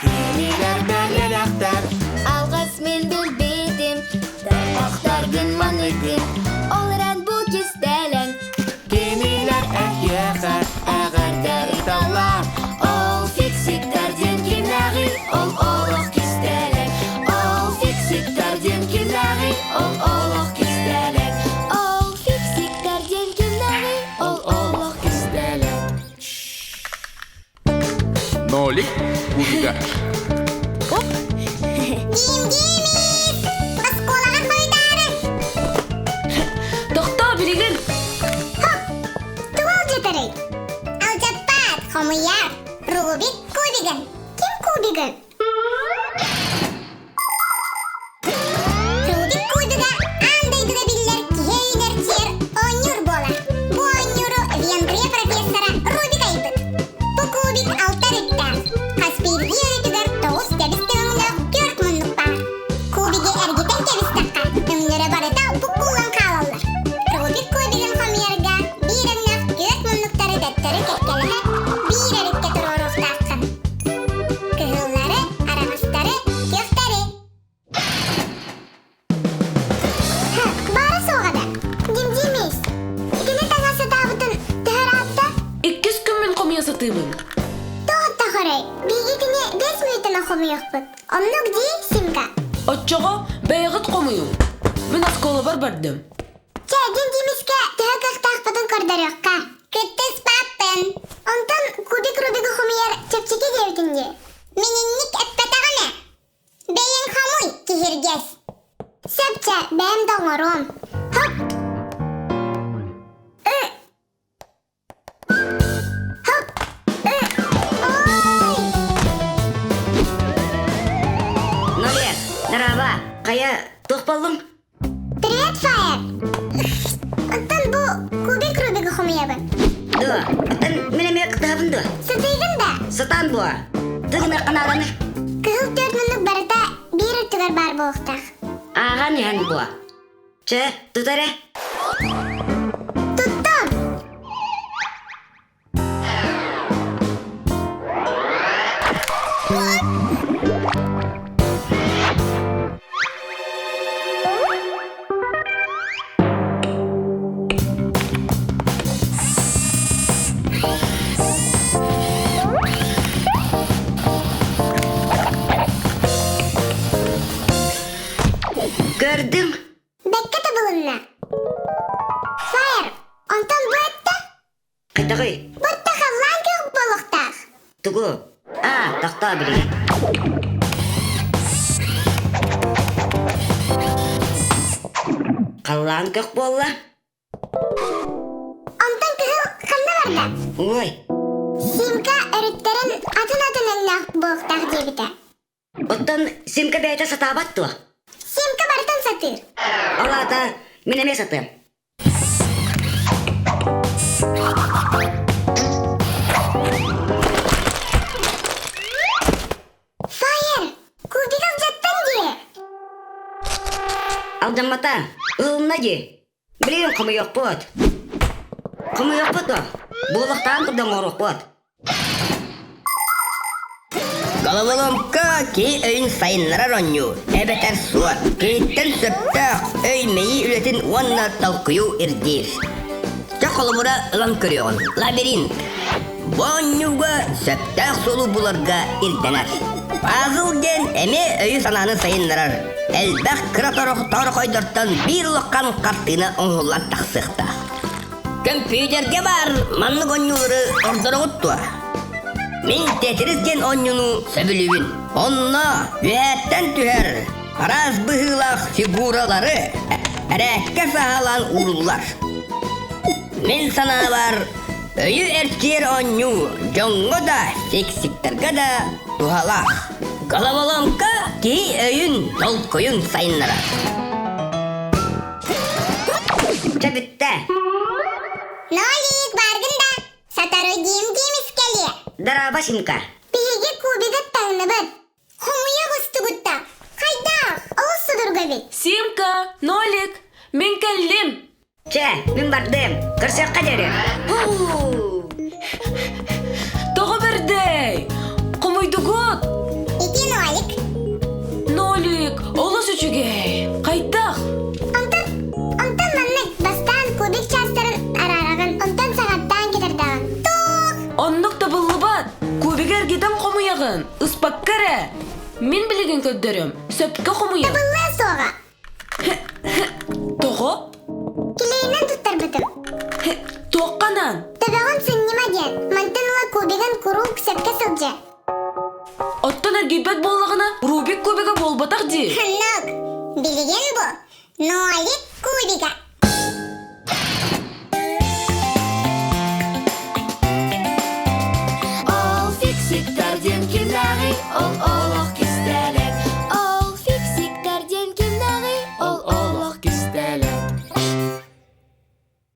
Кинилэр бэлэлэхтэр Алҕас мин билбитим, тарбахтаргын маныгын, ол эрэн бу кистэлэҥ. Кинилэр эһиэхэ эҕэрдэ ыыталлар. Ол фиксиктэр диэн кимнээҕий, ол олох кистэлэҥ. Ол фиксиктэр диэн кимнээҕий, ол олох кистэлэҥ. Ол фиксиктэр диэн кимнээҕий, ол олох кистэлэҥ. Нолик кубига. Оп! Дим-димис! Оскуолаҕа хойутаары! Тохтоо билигин! Хоп! Тугу алдьатарый? Алдьаппаат, хомуйар. Рубик кубигын. Ким кубигын? Рубик кубига аан дойдуга биллэр киһи өйүгэр тиэр оонньуур буолар. Бу оонньууру Венгрия профессора Рубик айбыт. Бу кубик алта өрүттээх. Хас биирдии өрүтүгэр тоҕус тэбис өҥнөөх түөрт муннук баар. Кубигы эргитэн кэбистэххэ, өҥнөрө барыта буккуллан хаалаллар. Рубик кубигын хомуйарга биир өҥнөөх түөрт муннуктары төттөрү кэккэлэһэ биир өрүккэ туруоруохтааххын. Кыһыллары, араҕастары, күөхтэри. Ха, баара суоҕа да. Димдимис. Итини таҥас сатаабытын төһө ыраатта? Иккис күммүн хомуйа сатыыбын. Тоҕо Биһиги итини 5 мүнүүтэнэн хомуйуохпут. Оннук дии, Симка. Оччоҕо бэйэҕит хомуйуҥ. Мин оскуолабар бардым. Чэ, Димдимискэ төһө кыахтаахпытын көрдөрүөххэ. Кыттыспаппын. Онтон кубик Рубигы хомуйар чэпчэки диэбитиҥ дии. Мин инник эппэтэҕим ээ. Бэйэҥ хомуй, киһиргэс. Сөп чэ, бэйэм да оҥоруом. Хоп! Ы! Хоп! Ы! Ой! Ноле, здорово! Хайа, туох буоллуҥ? Привет, Фаер! Оттон бу кубик Рубигы хомуйабын. Дуо, оттон мин эмиэ кытыһабын дуо? Сытыйгын да? Сатаан буо. Тыгына ханааланы. Кыһыл түөрт муннук барыта биир өттүгэр баар буолуохтаах. Ааҕан иһэн буо. Чэ, тут эрэ. Туттум! Көрдүм. Бэккэ табылынна. Фаер, онтон бу этте? Хайдаҕый? Бутта халлаан күөх буолуохтаах. Тугу? Аа, тохтоо билигин. Халлаан көх буолла? Онтон кыһыл ханна барда? Ой. Симка өрүттэрин атын-атын өҥнөөх буолуохтаах диэбитэ. Оттон Симка бэйэтэ сатаабат дуо? Симка барытын сатыыр. Ол аата мин эмиэ сатыам. Фаер, кубик алдьаттан дии. Алдьаммата, ылынна дии. Билигин хомуйуохпут. Хомуйуохпут дуо? Буолуохтааҕын курдук оҥоруохпут. Головоломка киһи өйүн сайыннарар оонньуу, эбэтэр суот, киһиттэн сөптөөх өй-мэйии үлэтин уонна толкуйу ирдиир. Чэ холобура ылан көрүөҕүҥ. Лабиринт. Бу оонньууга сөптөөх суолу буларга ирдэнэр. Пазл диэн эмиэ өйү-санааны сайыннарар, элбэх кыра торохойдортон биир улахан хартыына оҥоһуллан тахсыахтаах. Көмпүүтэргэ баар маннык оонньуулары ордороҕут дуо? Мин Тетрис диэн оонньууну сөбүлүүбүн. Онно үөһэттэн түһэр араас быһыылаах фигуралары эрээккэ саһаалаан ууруллар. Мин санаабар, өйү эрчийэр оонньуу дьоҥҥо да, фиксиктарга да туһалаах. Головоломка киһи өйүн, толкуйун сайыннарар. Чэ бүттэ. Нолик, бааргын да? Сотору Дим-Дим искэлиэ. Дорообо, Симка. Биһиги кубигы таҥныбыт. Хомуйа оҕустубут да. Хайдах? Олус судургу эбит. Симка, Нолик, мин кэллим. Чэ, мин бардым. Көрсүөххэ диэри. Тоҕо бэрдэй? Хомуйдугут? Ити Нолик. Нолик, олус үчүгэй. Хайдах? Онтон, онтон маннык бастаан кубик чаастарын араараҕын, онтон саҥаттаан кэтэрдэҕин. Туох! Оннук табыллыбат. Кубигы эргитэн хомуйаҕын. Ыспакка эрэ. Мин билигин көрдөрүм. Сөпкө хомуйан. Табыллыа суоҕа. Тоҕо? Килиинэн туттарбытым. Туохханан? Төбөҕүн сынньыма диэн, мантан ыла кубигын куруук сөпкө сылдьар. Оттон эргийбэт буоллаҕына, Рубик кубига буолбатах дии. Ханнык? Билигин бу Нолик кубига.